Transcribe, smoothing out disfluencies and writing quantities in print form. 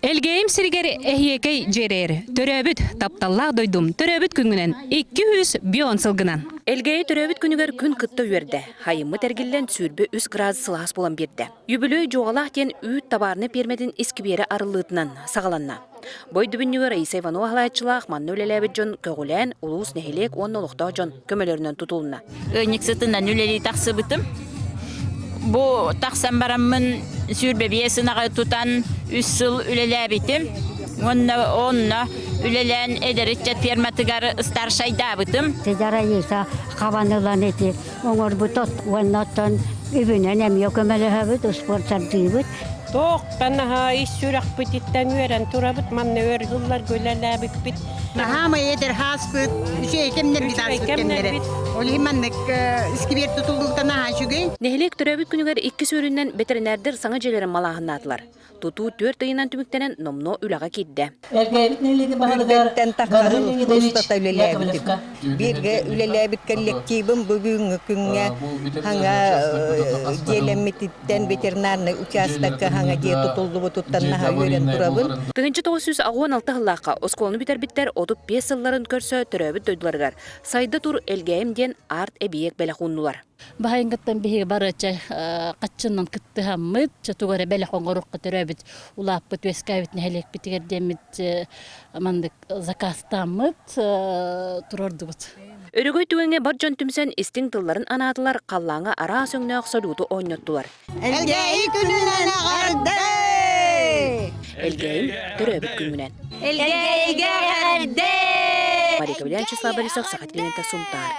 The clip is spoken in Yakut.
Элгээйим сиригэр эһиэкэй дьиэрээр, төрөөбүт, тапталлаах дойдум, төрөөбүт күҥҥүнэн, 200 сылгынан. Элгээйи төрөөбүт күнүгэр күн кытта үөрдэ. Хайыммыт эргиллэн 23 градус сылаас буолан биэрдэ. Үбүлүөй дьуоҕалаах диэн үүт табаарынай пиэрмэтин искибиэрэ арыллыытынан саҕаланна. Бу өйдөбүнньүгэр Раиса Иванова салайааччылаах манна үлэлээбит дьон көҕүлээн, улуус, нэһилиэк уонна олохтоох дьон көмөлөрүнэн тутулунна. Ыанньыксытынан үлэлии тахсыбытым. Бу тахсан бараммын 25 ынаҕы тутан үс сыл үлэлээбитим. Уонна онно үлэлээн эдэр ыччат ферматыгар старшайдаабытым. Раиса хабан ылан ити оҥорбут уонна оттон үбүнэн эмиэ көмөлөһөбүт, успуонсардыыбыт. Туохтан наһаа ис сүрэхпититтэн үөрэн турабыт, манна өр сылларга үлэлээбиппит. Наһаамай эдэр хааспыт, үчүгэй кэмнэрбит ааспыт кэмнэрэ. Ол иһин маннык искибиэр тутуллубута наһаа үчүгэй. Нэһилиэк төрөөбүт күнүгэр иккис үөрүүнэн бэтэринээрдэр саҥа дьиэлэрин малааһыннаатылар. Тутуу түөрт ыйынан түмүктэнэн номнуо үлэҕэ киирдэ. Элгээбит нэһилиэгин баһылыгар Үрдэттэн тахсан Гаврил Леонидович устата үлэлээбитим. Яковлевка. Бииргэ үлэлээбит коллективым бүгүҥҥү күҥҥэ хаҥа дьиэлэммититтэн ветеринарнай учаастакка хаҥа дьиэ тутуллубутуттан наһаа үөрэн турабын. 1986 сыллаахха оскуоланы бүтэрбиттэр 35 сылларын көрсө төрөөбүт дойдуларыгар «Сайда тур Элгээйим» диэн арт-эбийиэк бэлэх ууннулар. Баһайыҥҥыттан биһиги бары чэ хаччынан кыттыһаммыт, чэ тугу эрэ бэлэх оҥоруохха төрөөбүт улааппыт үөскээбит нэһилиэкпитигэр диэммит маннык заказтааммыт туруордубут. Өрөгөй түгэҥҥэ бар дьон түмсэн истиҥ тылларын анаатылар, халлааҥҥа араас өҥнөөх салюту оонньоттулар. Элгээйи күнүнэн эҕэрдэ! Элгээйим төрөөбүт күҥҥүнэн. Элгээйигэ эҕэрдэ! Мария Вячеслав Борисов, Саха телевидениета, Сунтаар.